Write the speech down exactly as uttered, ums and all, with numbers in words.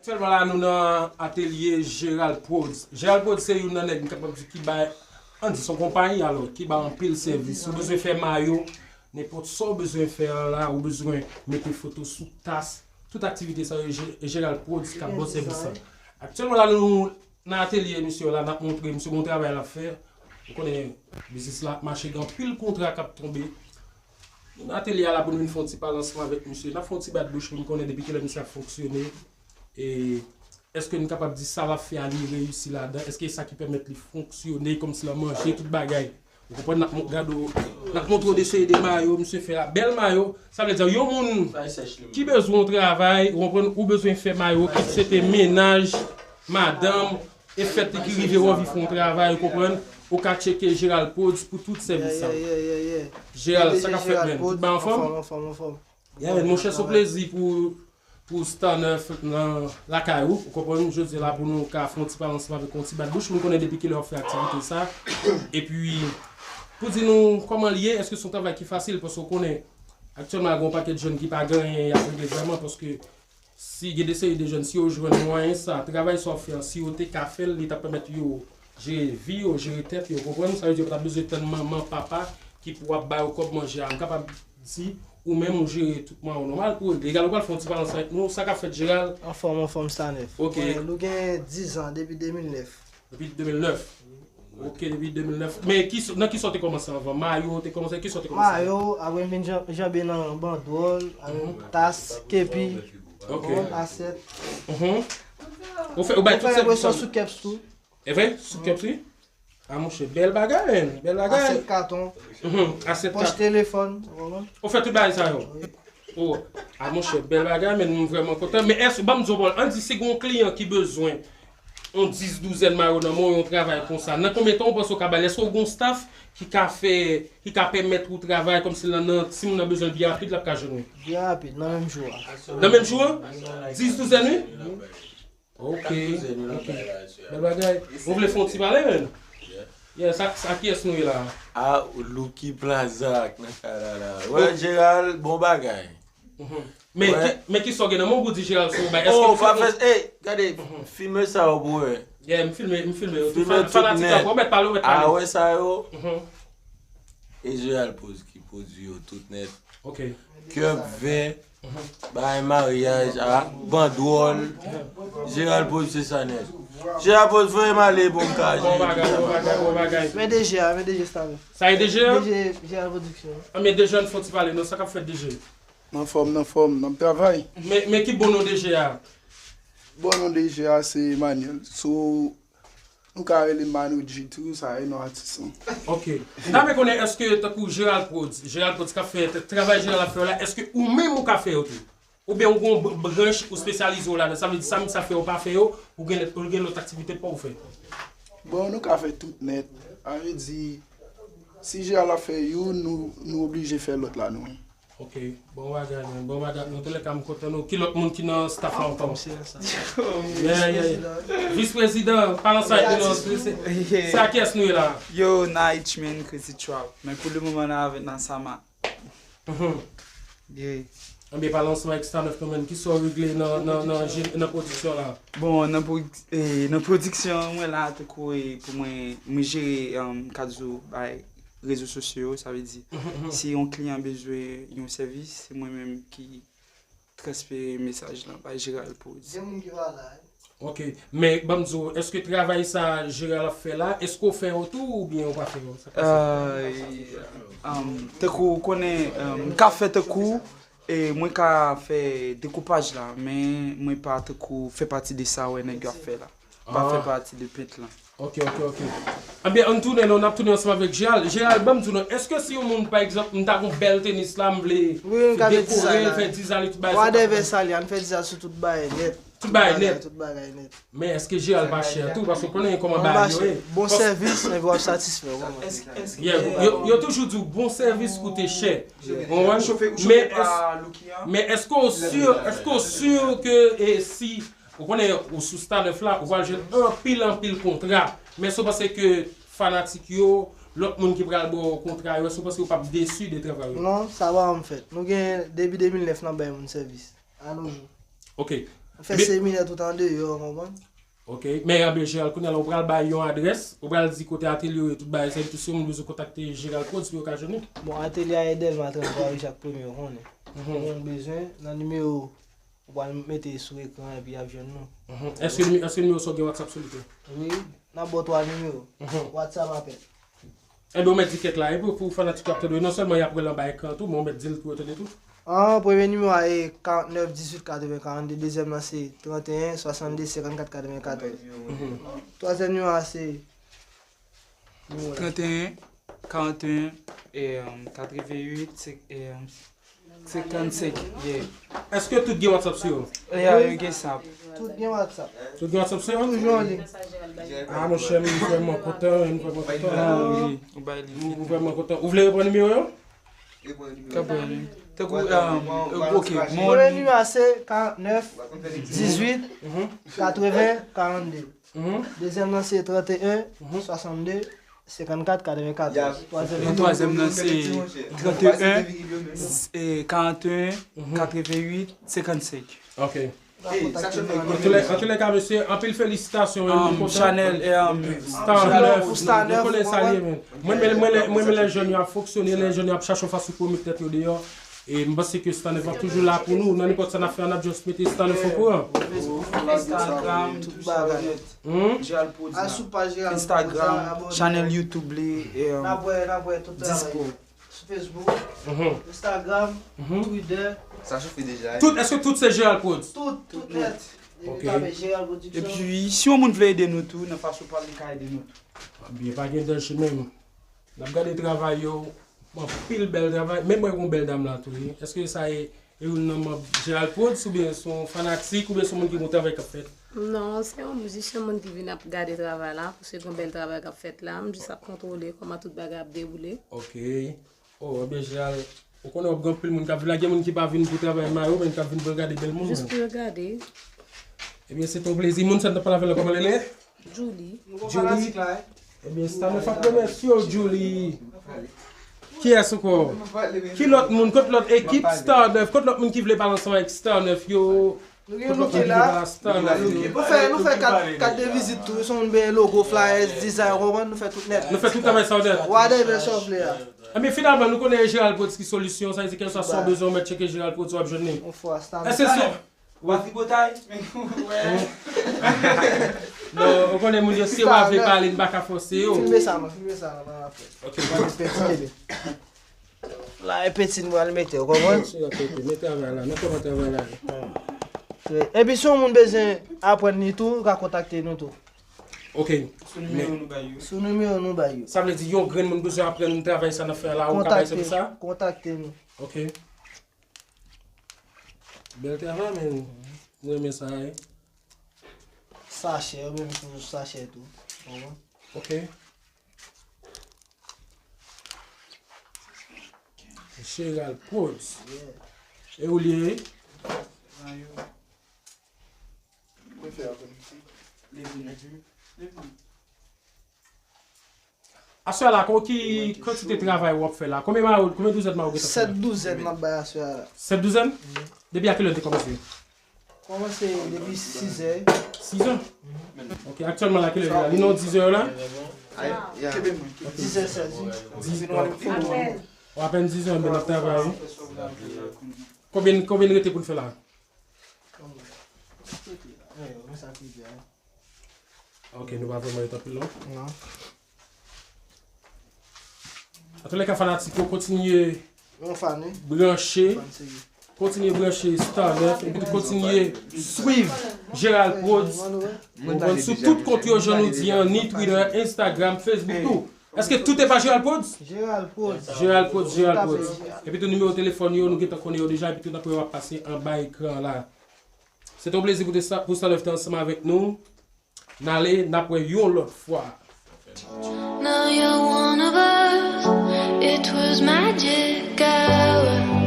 Aktyèlman la, nou nan atelye Gérald Prodz. Gérald Prodz se youn nan nèg m kapab di ki bay, ann di, se yon konpayi alò, ki bay anpil sèvis. Si w bezwen fè mayo, nenpòt sa w bezwen fè an la, ou bezwen mete foto sou tas, tout aktivite sa yo, Gé- Gérald Prodz k ap ba w sèvis sa. Aktyèlman la, nou nan atelye misye la, n ap montre misye gon travay l ap fè. Ou konnen biznis la ap mache, gen anpil kontra k ap tonbe. Nou nan atelye a la pou n vin fè yon ti pale ansanm avèk misye. N ap fè yon ti bat bouch pou n konnen depi kilè misye ap fonksyone. E èske n kapab di sa l ap fè a li reyisi ladan? Èske e sa ki pèmèt li fonksyone kòmsi l ap manje tout bagay? Ou konprann? N ap mon- gade w, n ap montre w de seri de mayo misye fè la. Bèl mayo, sa vle di yon moun ki bezwen yon travay, ou konprann, ou bezwen fè mayo, kit se te mennaj, madanm, e fèt ki rive w anvi fè yon travay, ou konprann, ou ka tcheke Gérald Prodz pou tout sèvis sa yo. Gérald, sa k ap fèt, menm? Tout bagay anfòm? Anfòm, anfòm, anfòm. Yeah, men monchè, se yon plezi pou, pou Star nèf nan lakay ou. Ou konprann, jodi a la pou nou ka fè yon ti pale ansanm avèk yon ti bat bouch. Nou konnen depi kilè w ap fè aktivite sa. Epi, pou di nou kòman l ye, èske se yon travay ki fasil? Paske w konnen, aktyèlman, gen yon pakèt jèn ki pa gen anyen y ap regle vrèman, paske si gen de seri de jèn, si yo jwenn mwayen sa, travay sa w ap fè an, si yo te ka fè l, li t ap pèmèt yo jere vi yo, jere tèt yo, konprann? Sa vle di yo pa t ap bezwen tann manman, papa ki pou ap ba yo kòb manje a. M kapab di, ou menm ou jere tout mwayen w nòmal pou regle. Egal, ou pral fè yon ti balans avèk nou, sa k ap fèt, Gérald? Anfòm, anfòm, Star nèf. Ok. Mwen, nou gen diz an, depi de mil nèf. Depi de mil nèf? Ok, depi de mil nèf. Men ki, nan ki sa w te kòmanse anvan? Mayo, w te kòmanse, ki sa w te kòmanse? Mayo, apre m vin jan- janbe nan bandwòl, avèk tas, kepi, asèt. Mhm. Ou fè, ou bay tout sèvis sa? Sou kèps tou. E vre? Sou kèps, wi? A, monchè, bèl bagay, menn. Bèl bagay. Asèt katon. Mhm. Asèt katon. Pòch telefòn, ou konprann? Ou fè tout bagay sa yo? Wi. Oh, a, monchè, bèl bagay, menn, m vrèman kontan. Men èske, ban m di w, Paul, ann di si gen yon kliyan ki bezwen yon dis douzèn mayo nan men w, yon travay konsa, nan konbyen tan ou panse w ka ba l? Èske w gen yon staff ki ka fè, ki ka pèmèt ou travay kòmsi nan, nan, si moun nan bezwen l byen rapid, l ap ka jwenn ou? Byen rapid, nan menm jou a. Nan menm jou a? Dis douzèn, wi? Ok, ok. Bèl bagay. Ou vle fè yon ti pale, menn? Yeah, sa, sa kiyès nou ye la? A, Lucky Plaza k nan kay la la. Wè, Gérald, bon bagay. Mhm. Men ki, men ki sa w gen nan men w pou di Gérald sou bagay? Èske nou fè, ey, gade, filme sa yo pou wè. Yeah, m filme, m filme yo. Tout fanatik la, ou mèt pale, ou mèt pale. A, wè sa yo. Mhm. E Gérald Prodz ki pwodui yo tout nèt. Ok. Kèp vè, bagay maryaj, a, bandwòl. Gérald Prodz se sa nèt. Gérald Prodz voye m ale pou m ka jere. Bon bagay, bon bagay, bon bagay. Men D J a, men D J Star nèf. Sa e D J a? D J Gérald Production. A, men D J a, n fè yon ti pale, non, sa k ap fèt, D J? Nan fòm, nan fòm, n ap travay. Men, men ki bon non D J a? Bon non D J a se Emmanuel. Sou Nou ka rele m Manu G tou, sa e non atis lan. Ok. M ta vle konnen èske tankou Gérald Prodz, Gérald Prodz k ap fè t- travay Gérald ap fè yo la, èske ou menm ou ka fè yo tou? Oubyen ou gen yon br- branch ou espesyalize w ladan? Sa vle di sa menm sa fè ou pa fè yo, ou gen lòt, ou gen lòt aktivite pa w fè? Bon, nou ka fè tout nèt. Sa vle di, si Gérald ap fè youn, nou, nou oblije fè lòt la nou menm. Ok, bon bagay, men, bon bagay. Nan tou lè ka, m kontan nou. Ki lòt moun ki nan staff la ankò? Yeah, yeah, yeah. Vis prezidan, pa nan sa nou nan, se, se, se a kiyès nou ye la? Yo, na H-Man, Crazy Trap. Men pou le moman, n avèk Nasama. Mhm. Yeah. Anben, pale ansanm avèk Star nèf nou menm. Kisa w regle nan, nan, nan, nan pwodiksyon la? Bon, nan pwodi- eh, nan pwodiksyon, mwen la, tankou, eh, pou mwen, mwen jere, um, ka di w, bay rezo sosyo yo, sa vle di, si yon kliyan bezwen yon sèvis, se mwen menm ki transfere mesaj lan bay Gérald Prodz. Gen moun ki pa la, wi. Ok, men ban m di w, èske travay sa Gérald ap fè la, èske w fè yo tou oubyen w pa fè yo? Sa k pase? Euh, um, tankou w konnen, um, m ka fè tankou, e mwen ka fè dekoupaj la, men mwen pa tankou fè pati de sa w wè nèg yo ap fè la. M pa fè pati de pent lan. Ok, ok, ok. Anben, ann tounen non, n ap tounen ansanm avèk Gérald. Gérald, ban m di w non, èske si yon moun, pa egzanp, m ta gon bèl tenis la, m vle dekore l, fè dizay li, tout bagay sa, whatever sa li, ann fè dizay sou tout bagay nèt. Tout bagay nèt. Tout bagay nèt. Men èske Gérald pa chè tou? Paske w konnen kòman bagay yo ye. Bon sèvis, men w ap satisfè, w konprann? Yeah, yo, yo toujou di w bon sèvis koute chè. Ou konprann? Men èske, men èske w si, èske w si ke, e, si Ou konnen, ou sou Star nèf la, ou pral jwenn anpil, anpil kontra. Men èske w panse ke fanatik yo, lòt moun ki pral ba w kontra yo, èske w panse yo p ap desi de travay ou? Non, sa pa janm fèt. Nou gen depi de mil nèf n ap bay moun sèvis. A nos jours. Ok. Nou fè seminè tout andeyò, w konprann? Ok. Men anben, Gérald, kounye a la, ou pral bay yon adrès, ou pral di kote atelye w ye, tout bagay sa, epi tou si yon moun bezwen kontakte Gérald Prodz pou yo ka jwenn ou. Bon, atelye a e Dèlma trannde, Lari Jak Premye, ou konnen. Si yon moun bezwen, nan nimewo ou pral mete sou ekran epi y ap jwenn nou. Mhm. Èske nime-, èske nimewo sa w gen WhatsApp sou li tou? Wi, n ap ba w twa nimewo. Mhm. WhatsApp apèl. Enben, ou mèt di kèk la, epi pou fanatik yo ap tande, non sèlman y ap wè l anba ekran tou, men ou mèt di l pou yo tande tou. An, premye nimewo a e karant nèf dizuit katreven karannde, dezyèm nan se tranteyen swasannde senkannkat katrevenkatòz. Mhm. Twazyèm nimewo a se nimewo la. Tranteyen, karanteyen, e, katrevenuit, se, e, senkannsenk, yeah. Èske tout gen WhatsApp sou yo? Ya, yo gen sa. Tout gen WhatsApp. Tout gen WhatsApp sou yo? Toujou an liy. Ah, monchè, m vrèman kontan, m vrèman kontan. Ah, wi, ou bay li. M vrèman kontan. Ou vle reprann nimewo yo? Ka pran li. Tankou, ah, ok, mon... Premye nimewo a se karant nèf dizuit katreven karannde. Mhm. Dezyèm nan se tranteyen swasannde senkannkat katrevenkatòz. Twazyèm nan se tranteyen, e, karanteyen, katrevenuit, senkannsenk. Ok. An toulè, an toulè ka, mesye, anpil felisitasyon, wi, nou kontan. Chanèl, e, Star nèf, nou konnen sa l ye, men. Mwen, mwen, mwen, mwen, mwen, lè jèn yo ap fonksyone, lè jèn yo ap chache yon fason pou yo met tèt yo deyò. E m panse ke Star nèf ap toujou la pou nou. Nan nenpòt sa n ap fè a, n ap just mete Star nèf okouran. Instagram, tout bagay. Hmm? Gérald Prodz la. Al sou paj Gérald Prodz la, Instagram, abòne. Chanèl YouTube li, e, n ap wè, n ap wè tout travay. Dispo. Sou Facebook, Instagram, Twitter. Sa chofe deja, wi. Tout, èske tout se Gérald Prodz? Tout, tout nèt. Depi tape Gérald Production. Epi, si yon moun vle ede nou tou, nan fason pa l, li ka ede nou tou. Byen, pa gen danje menm. N ap gade travay yo, anpil bèl travay. Menm mwen, yon bèl dam la tou, wi. Èske sa e, e youn nan manm Gérald Prodz, oubyen se yon fanatik, oubyen se yon moun ki gen yon travay k ap fèt? Non, se yon mizisyen, moun ki vin ap gade travay la, paske gen yon bèl travay k ap fèt la. M jis ap kontwole kòman tout bagay ap dewoule. Ok. Oh, ebyen, Gérald, ou konnen w ap gen anpil moun k ap vin la, gen moun ki pa vin pou travay mayo, men k ap vin pou yo gade bèl moun. Jis pou yo gade. Ebyen, se te yon plezi. Moun sa n t ap pale avè l la, kòman l rele? Julie. Julie. Ebyen, Star nèf ap remèsye w, Julie. Kiyès ankò? Ki lòt moun? Kot lòt ekip Star nèf? Kot lòt moun ki vle pale ansanm avèk Star nèf yo? Nou gen Lucky la. Nou fè, nou fè kat, kat de vizit tou. Si w vle logo, flyers, design, ou konprann, nou fè tout nèt. Nou fè tout travay sa w nèt. Whatever sa w vle a. Ebyen, finalman, nou konnen e Gérald Prodz ki solisyon, sa vle di kèlkeswa sa w bezwen, ou mèt tcheke Gérald Prodz, w ap jwenn li. Yon fwa, Star nèf. Èske se... Ou pa tripotay? Non, ou konnen moun yo, si yo pa vle pale, n pa ka fòse yo. Filme sa, man, filme sa, man, apre. Ok. Mwen te pèdi, tande. La, e peti n pral mete, ou konprann? Si, ok, ok. Mete travay la, nou kòman travay la ye. Epi si yon moun bezwen aprann li tou, ou ka kontakte nou tou. Ok. Sou nimewo nou bay yo. Sou nimewo nou bay yo. Sa vle di yon grenn moun bezwen aprann travay sa n ap fè la, ou ka bay sèvis sa? Kontakte nou. Ok. Bèl travay, men. Mwen renmen sa, wi. Sachè, ou menm tou, sachè tou. Ou konprann? Ok. Gérald Prodz. Yeah. E ou li ye? Aswè la, kon ki kantite travay w ap fè la? Konbyen mayo, konbyen douzèn mayo w gentan fè la? Sèt douzèn m ap bay aswè a la. Sèt douzèn? Depi a kilè w te kòmanse? Kòmanse depi sizè. Sizè? Ok, aktyèlman la kilè l ye la? Li nan dizè la? Kenbe mwen. Dizè sèz wi. Di, w apèn dizè, men n ap travay wi. Konbyen, konbyen rete pou n fè la? Ok, nou pa vrèman ret anpil non. Non. Antoulèka, fanatik yo, kontinye branche, kontinye branche Star nèf, epi tou kontinye swiv Gérald Prodz. Ou konprann, sou tout kont yo, jan nou di an, ni Twitter, Instagram, Facebook, tou. Èske tout e pa Gérald Prodz? Gérald Prodz. Gérald Prodz, Gérald Prodz. Epi tou nimewo telefòn yo, nou gentan konnen yo deja, epi tou n ap wè yo ap pase anba ekran la. Se te yon plezi pou te sa, pou Star nèf te ansanm avèk nou. N ale, n ap wè yon lòt fwa. Now you're one of us. It was magic hour.